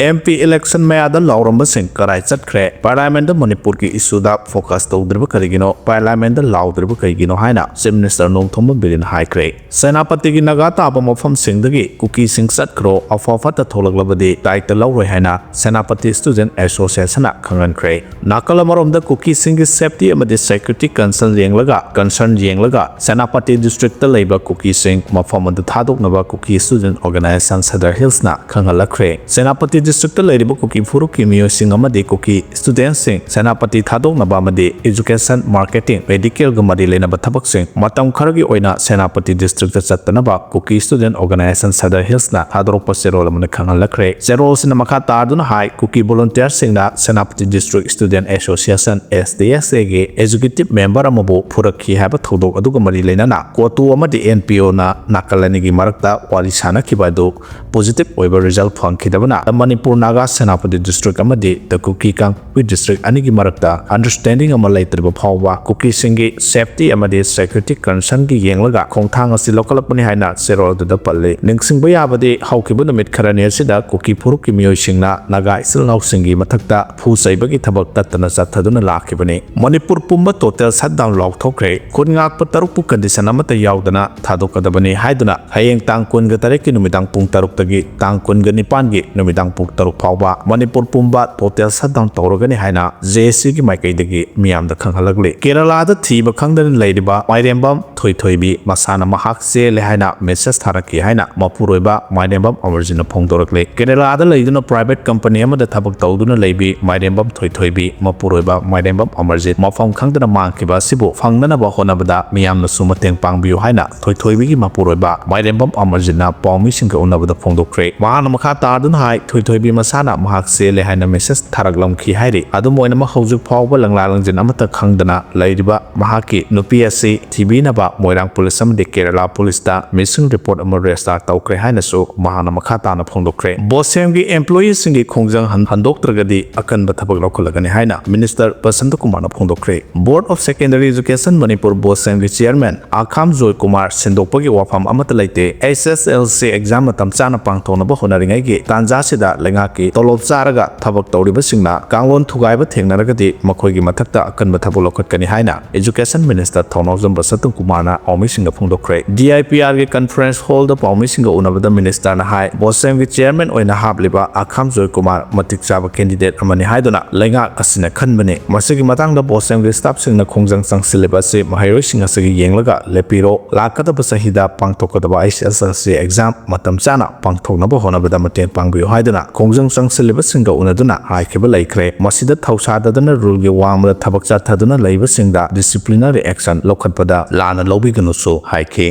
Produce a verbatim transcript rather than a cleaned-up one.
M P election ꯃꯌꯥꯗ ꯂꯥꯎꯔꯝꯕꯁꯤꯡ ꯀꯔꯥꯏ ꯆꯠꯈ꯭ꯔꯦ? ꯄꯥꯔꯂꯤꯌꯥꯃꯦꯟꯗ ꯃꯅꯤꯄꯨꯔꯒꯤ ꯏꯁꯨꯗ ꯐꯣꯀꯁ ꯇꯧꯗ꯭ꯔꯤꯕ ꯀꯔꯤꯒꯤꯅꯣ? ꯄꯥꯔꯂꯤꯌꯥꯃꯦꯟꯗ ꯂꯥꯎꯗ꯭ꯔꯤꯕ ꯀꯔꯤꯒꯤꯅꯣ ꯍꯥꯏꯅ ꯆꯤꯐ ꯃꯤꯅꯤꯁꯇꯔ ꯅꯣꯡꯊꯣꯝꯕꯝ ꯕꯤꯔꯦꯟꯅ ꯍꯥꯏꯈ꯭ꯔꯦ꯫ ꯁꯦꯅꯥꯄꯇꯤꯒꯤ ꯅꯥꯒꯥ ꯇꯥꯕ ꯃꯐꯝꯁꯤꯡꯗꯒꯤ ꯀꯨꯀꯤꯁꯤꯡ ꯆꯠꯈ꯭ꯔꯣ, ꯑꯐ ꯐꯠꯇ ꯊꯣꯛꯂꯛꯂꯕꯗꯤ ꯗꯥꯏꯇ ꯂꯧꯔꯣꯏ ꯍꯥꯏꯅ ꯁꯦꯅꯥꯄꯇꯤ ꯁ꯭ꯇꯨꯗꯦꯟꯠ ꯑꯦꯁꯣꯁꯤꯌꯦꯁꯟꯅ ꯈꯪꯍꯟꯈ꯭ꯔꯦ꯫ ꯅꯥꯀꯜ ꯑꯃꯔꯣꯝꯗ ꯀꯨꯀꯤꯁꯤꯡꯒꯤ ꯁꯦꯐꯇꯤ ꯑꯃꯗꯤ ꯁꯦꯀ꯭ꯌꯨꯔꯤꯇꯤ ꯀꯟꯁꯔꯟ ꯌꯦꯡꯂꯒ, ꯀꯟꯁꯔꯟ ꯌꯦꯡꯂꯒ ꯁꯦꯅꯥꯄꯇꯤ ꯗꯤꯁꯇ꯭ꯔꯤꯛꯇ ꯂꯩꯕ ꯀꯨꯀꯤꯁꯤꯡ ꯃꯐꯝ ꯑꯗꯨ ꯊꯥꯗꯣꯛꯅꯕ ꯀꯨꯀꯤ student organisation Sadar ꯍꯤꯜꯁꯅ ꯈꯪꯍꯜꯂꯛꯈ꯭ꯔꯦ꯫ Senapati district ꯂꯩꯔꯤꯕ ꯀꯨꯀꯤ ꯐꯨꯔꯨꯞꯀꯤ ꯃꯤꯑꯣꯏꯁꯤꯡ ꯑꯃꯗꯤ ꯀꯨꯀꯤ ꯁ꯭ꯇꯨꯗꯦꯟꯠꯁꯤꯡ ꯁꯦꯅꯥꯄꯇꯤ ꯊꯥꯗꯣꯛꯅꯕ ꯑꯃꯗꯤ ꯑꯦꯖꯨꯀꯦꯁꯟ, ꯃꯥꯔꯀꯦꯇꯤꯡ, ꯃꯦꯗꯤꯀꯦꯜꯒ ꯃꯔꯤ ꯂꯩꯅꯕ ꯊꯕꯛꯁꯤꯡ ꯃꯇꯝ ꯈꯔꯒꯤ ꯑꯣꯏꯅ ꯁꯦꯅꯥꯄꯇꯤ ꯗꯤꯁꯇ꯭ꯔꯤꯛꯇ ꯆꯠꯇꯅꯕ ꯀꯨꯀꯤ ꯁ꯭ꯇꯨꯗꯦꯟꯠ ꯑꯣꯔꯒꯅꯥꯏꯖꯦꯁꯟ ꯁꯗꯔ ꯍꯤꯜꯁꯅ ꯊꯥꯗꯣꯔꯛꯄ ꯆꯦꯔꯣꯜ ꯑꯃꯅ ꯈꯪꯍꯜꯂꯛꯈ꯭ꯔꯦ꯫ ꯆꯦꯔꯣꯜꯁꯤꯅ ꯃꯈꯥ ꯇꯥꯗꯨꯅ ꯍꯥꯏ, ꯀꯨꯀꯤ ꯚꯣꯂꯨꯟꯇꯤꯌꯔꯁꯤꯡꯅ Senapati district student association, S D S ꯑꯦꯒꯤ ꯑꯦꯖꯨꯀꯦꯇꯤꯚ ꯃꯦꯝꯕꯔ ꯑꯃꯕꯨ ꯐꯨꯔꯛꯈꯤ ꯍꯥꯏꯕ ꯊꯧꯗꯣꯛ ꯑꯗꯨꯒ ꯃꯔꯤ ꯂꯩꯅꯅ ꯀꯣꯇꯨ ꯑꯃꯗꯤ ꯑꯦꯟ ꯄꯤ ꯑꯣꯅ ꯅꯥꯀꯜ ꯑꯅꯤꯒꯤ ꯃꯔꯛꯇ ꯋꯥꯔꯤ ꯁꯥꯅꯈꯤꯕ ꯑꯗꯨ ꯄꯣꯖꯤꯇꯤꯚ ꯑꯣꯏꯕ ꯔꯤꯖꯜꯠ ꯐꯪꯈꯤꯗꯕꯅ ꯃꯅꯤꯄꯨꯔ ꯅꯥꯒꯥ ꯁꯦꯅꯥꯄꯇꯤ ꯗꯤꯁꯇ꯭ꯔꯤꯛ ꯑꯃꯗꯤ ꯗ ꯀꯨꯀꯤ ꯀꯥꯡꯄꯣꯛꯄꯤ ꯗꯤꯁꯇ꯭ꯔꯤꯛ ꯑꯅꯤꯒꯤ ꯃꯔꯛꯇ ꯑꯟꯗꯔꯁ꯭ꯇꯦꯟꯗꯤꯡ ꯑꯃ ꯂꯩꯇ꯭ꯔꯤꯕ ꯐꯥꯎꯕ ꯀꯨꯀꯤꯁꯤꯡꯒꯤ ꯁꯦꯐꯇꯤ ꯑꯃꯗꯤ ꯁꯦꯀ꯭ꯌꯨꯔꯤꯇꯤ ꯀꯟꯁꯔꯟꯒꯤ ꯌꯦꯡꯂꯒ ꯈꯣꯡꯊꯥꯡ ꯑꯁꯤ ꯂꯧꯈꯠꯂꯛꯄꯅꯤ ꯍꯥꯏꯅ ꯆꯦꯔꯣꯜ ꯑꯗꯨꯗ ꯄꯜꯂꯤ꯫ ꯅꯤꯡꯁꯤꯡꯕ ꯌꯥꯕꯗꯤ ꯍꯧꯈꯤꯕ ꯅꯨꯃꯤꯠ ꯈꯔꯅꯤ ꯑꯁꯤꯗ ꯀꯨꯀꯤ ꯐꯨꯔꯨꯞꯀꯤ ꯃꯤꯑꯣꯏꯁꯤꯡꯅ ꯅꯥꯒꯥ ꯏꯆꯤꯜ ꯏꯅꯥꯎꯁꯤꯡꯒꯤ ꯃꯊꯛꯇ ꯐꯨ ꯆꯩꯕꯒꯤ ꯊꯕꯛ ꯇꯠꯇꯅ ꯆꯠꯊꯗꯨꯅ ꯂꯥꯛꯈꯤꯕꯅꯤ꯫ ꯃꯅꯤꯄꯨꯔ ꯄꯨꯝꯕ ꯇꯣꯇꯦꯜ ꯁꯠꯗꯥꯎꯟ ꯂꯥꯎꯊꯣꯛꯈ꯭ꯔꯦ꯫ ꯈꯨꯟ ꯉꯥꯛꯄ ꯇꯔꯨꯛꯄꯨ ꯀꯟꯗꯤꯁꯟ ꯑꯃꯠꯇ ꯌꯥꯎꯗꯅ ꯊꯥꯗꯣꯛꯀꯗꯕꯅꯤ ꯍꯥꯏꯗꯨꯅ ꯍꯌꯦꯡ ꯇꯥꯡ ꯀꯨꯟꯒ ꯇꯔꯦꯠꯀꯤ ꯅꯨꯃꯤꯗꯥꯡ ꯄꯨꯡ ꯇꯔꯨꯛꯇꯒꯤ ꯇꯥꯡ ꯀꯨꯟꯒ ꯅꯤꯄꯥꯟꯒꯤ ꯅꯨꯃꯤꯗꯥꯡ ꯄꯨꯡ ꯇꯔꯨꯛ ꯐꯥꯎꯕ ꯃꯅꯤꯄꯨꯔ ꯄꯨꯝꯕ ꯇꯣꯇꯦꯜ ꯁꯠꯗꯥꯎꯟ ꯇꯧꯔꯒꯅꯤ ꯍꯥꯏꯅ ꯖꯦ ꯑꯦꯁ ꯁꯤꯒꯤ ꯃꯥꯏꯀꯩꯗꯒꯤ ꯃꯤꯌꯥꯝꯗ ꯈꯪꯍꯜꯂꯛꯂꯤ꯫ ꯀꯦꯔꯂꯥꯗ ꯊꯤꯕ ꯈꯪꯗꯅ ꯂꯩꯔꯤꯕ ꯃꯥꯏꯔꯦꯝꯕꯝ ꯊꯣꯏꯊꯣꯏꯕꯤ ꯃꯁꯥꯅ ꯃꯍꯥꯛ ꯆꯦꯜꯂꯦ ꯍꯥꯏꯅ ꯃꯦꯁꯦꯖ ꯊꯥꯔꯛꯈꯤ ꯍꯥꯏꯅ ꯃꯄꯨꯔꯣꯏꯕ ꯃꯥꯏꯔꯦꯝꯕꯝ ꯑꯃꯔꯖꯤꯠꯅ ꯐꯣꯡꯗꯣꯔꯛꯂꯤ꯫ ꯀꯦꯔꯂꯥꯗ ꯂꯩꯗꯨꯅ ꯄ꯭ꯔꯥꯏꯚꯦꯠ ꯀꯝꯄꯅꯤ ꯑꯃꯗ ꯊꯕꯛ ꯇꯧꯗꯨꯅ ꯂꯩꯕꯤ ꯃꯥꯏꯔꯦꯝꯕꯝ ꯊꯣꯏꯊꯣꯏꯕꯤ ꯃꯄꯨꯔꯣꯏꯕ ꯃꯥꯏꯔꯦꯝꯕꯝ ꯑꯃꯔꯖꯤꯠ ꯃꯐꯝ ꯈꯪꯗꯅ ꯃꯥꯡꯈꯤꯕ ꯑꯁꯤꯕꯨ ꯐꯪꯅꯅꯕ ꯍꯣꯠꯅꯕꯗ ꯃꯤꯌꯥꯝꯅꯁꯨ ꯃꯇꯦꯡ ꯄꯥꯡꯕꯤꯌꯨ ꯍꯥꯏꯅ ꯊꯣꯏꯊꯣꯏꯕꯤꯒꯤ ꯃꯄꯨꯔꯣꯏꯕ ꯃꯥꯏꯔꯦꯝꯕꯝ ꯑꯃꯔꯖꯤꯠꯅ ꯄꯥꯎꯃꯤꯁꯤꯡꯒ ꯎꯅꯕꯗ ꯐꯣꯡꯗꯣꯛꯈ꯭ꯔꯦ꯫ ꯃꯍꯥꯛꯅ ꯃꯈꯥ ꯇꯥꯗꯨꯅ ꯍꯥꯏ, ꯊꯣꯏꯊꯣꯏꯕꯤ ꯃꯁꯥꯅ ꯃꯍꯥꯛ ꯆꯦꯜꯂꯦ ꯍꯥꯏꯅ ꯃꯦꯁꯦꯖ ꯊꯥꯔꯛꯂꯝꯈꯤ ꯍꯥꯏꯔꯤ꯫ ꯑꯗꯨꯝ ꯑꯣꯏꯅꯃꯛ ꯍꯧꯖꯤꯛ ꯐꯥꯎꯕ ꯂꯪꯂꯥ ꯂꯪꯖꯤꯟ ꯑꯃꯠꯇ ꯈꯪꯗꯅ ꯂꯩꯔꯤꯕ ꯃꯍꯥꯛꯀꯤ ꯅꯨꯄꯤ ꯑꯁꯤ ꯊꯤꯕꯤꯅꯕ ꯃꯣꯏꯔꯥꯡ ꯄꯨꯂꯤꯁ ꯑꯃꯗꯤ ꯀꯦꯔꯂꯥ ꯄꯨꯂꯤꯁꯇ ꯃꯤꯁꯤꯡ ꯔꯤꯄꯣꯔꯠ ꯑꯃ ꯔꯦꯖꯤꯁꯇꯥꯔ ꯇꯧꯈ꯭ꯔꯦ ꯍꯥꯏꯅꯁꯨ ꯃꯍꯥꯛꯅ ꯃꯈꯥ ꯇꯥꯅ ꯐꯣꯡꯗꯣꯛꯈ꯭ꯔꯦ꯫ ꯕꯣꯁꯦꯝꯒꯤ ꯑꯦꯝꯄ꯭ꯂꯣꯌꯤꯁꯤꯡꯒꯤ ꯈꯣꯡꯖꯪ ꯍꯟ-, ꯍꯟꯗꯣꯛꯇ꯭ꯔꯒꯗꯤ ꯑꯀꯟꯕ ꯊꯕꯛ ꯂꯧꯈꯠꯂꯒꯅꯤ ꯍꯥꯏꯅ ꯃꯤꯅꯤꯁꯇꯔ ꯕꯁꯟꯇ ꯀꯨꯃꯥꯔꯅ ꯐꯣꯡꯗꯣꯛꯈ꯭ꯔꯦ꯫ Board of Secondary Education Manipur ꯕꯣꯁꯦꯝꯒꯤ ꯆꯤꯌꯔꯃꯦꯟ ꯑꯈꯥꯝ ꯖꯣꯏ ꯀꯨꯃꯥꯔ ꯁꯤꯟꯗꯣꯛꯄꯒꯤ ꯋꯥꯐꯝ ꯑꯃꯠꯇ ꯂꯩꯇꯦ꯫ ꯑꯦꯁ ꯑꯦꯁ ꯑꯦꯜ ꯁꯤ ꯑꯦꯛꯖꯥꯝ ꯃꯇꯝ ꯆꯥꯅ ꯄꯥꯡꯊꯣꯛꯅꯕ ꯍꯣꯠꯅꯔꯤꯉꯩꯒꯤ ꯇꯥꯟꯖꯥꯁꯤꯗ ꯂꯩꯉꯥꯛꯀꯤ ꯇꯣꯂꯣꯞ ꯆꯥꯔꯒ ꯊꯕꯛ ꯇꯧꯔꯤꯕꯁꯤꯡꯅ ꯀꯥꯡꯂꯣꯟ ꯊꯨꯒꯥꯏꯕ ꯊꯦꯡꯅꯔꯒꯗꯤ ꯃꯈꯣꯏꯒꯤ ꯃꯊꯛꯇ ꯑꯀꯟꯕ ꯊꯕꯛ ꯂꯧꯈꯠꯀꯅꯤ ꯍꯥꯏꯅ Education Minister ꯊꯧꯅꯥꯎꯖꯝ ꯕꯁꯟꯇ ꯀꯨꯃꯥꯔꯅ ꯄꯥꯎꯃꯤꯁꯤꯡꯗ ꯐꯣꯡꯗꯣꯛꯈ꯭ꯔꯦ꯫ D I P R ꯒꯤ conference hall ꯗ ꯄꯥꯎꯃꯤꯁꯤꯡꯒ ꯎꯅꯕꯗ Minister ꯅ ꯍꯥꯏ, BOSEM ꯒꯤ chairman ꯑꯣꯏꯅ ꯍꯥꯞꯂꯤꯕ ꯑꯈꯥꯝ ꯖꯣꯏꯀꯨꯃꯥꯔ ꯃꯇꯤꯛ ꯆꯥꯕ candidate ꯑꯃꯅꯤ ꯍꯥꯏꯗꯨꯅ ꯂꯩꯉꯥꯛ ꯑꯁꯤꯅ ꯈꯟꯕꯅꯤ꯫ ꯃꯁꯤꯒꯤ ꯃꯇꯥꯡꯗ BOSEM ꯒꯤ staff ꯁꯤꯡꯅ ꯈꯣꯡꯖꯪ ꯆꯪꯁꯤꯜꯂꯤꯕ ꯑꯁꯤ ꯃꯍꯩꯔꯣꯏꯁꯤꯡ ꯑꯁꯤꯒꯤ ꯌꯦꯡꯂꯒ ꯂꯦꯞꯄꯤꯔꯣ꯫ ꯂꯥꯛꯀꯗꯕ ꯆꯍꯤꯗ ꯄꯥꯡꯊꯣꯛꯀꯗꯕ H S L C exam ꯃꯇꯝ ꯆꯥꯅ ꯄꯥꯡꯊꯣꯛꯅꯕ ꯍꯣꯠꯅꯕꯗ ꯃꯇꯦꯡ ꯄꯥꯡꯕꯤꯌꯨ ꯍꯥꯏꯗꯨꯅ ꯈꯣꯡꯖꯪ ꯆꯪꯁꯤꯜꯂꯤꯕꯁꯤꯡꯒ ꯎꯅꯗꯨꯅ ꯍꯥꯏꯈꯤꯕ ꯂꯩꯈ꯭ꯔꯦ꯫ ꯃꯁꯤꯗ ꯊꯧꯁꯥꯗꯗꯅ rule ꯒꯤ ꯋꯥꯡꯃꯗ ꯊꯕꯛ ꯆꯠꯊꯗꯨꯅ ꯂꯩꯕꯁꯤꯡꯗ disciplinary action ꯂꯧꯈꯠꯄꯗ ꯂꯥꯟꯅ ꯂꯧꯕꯤꯒꯅꯨꯁꯨ ꯍꯥꯏꯈꯤ꯫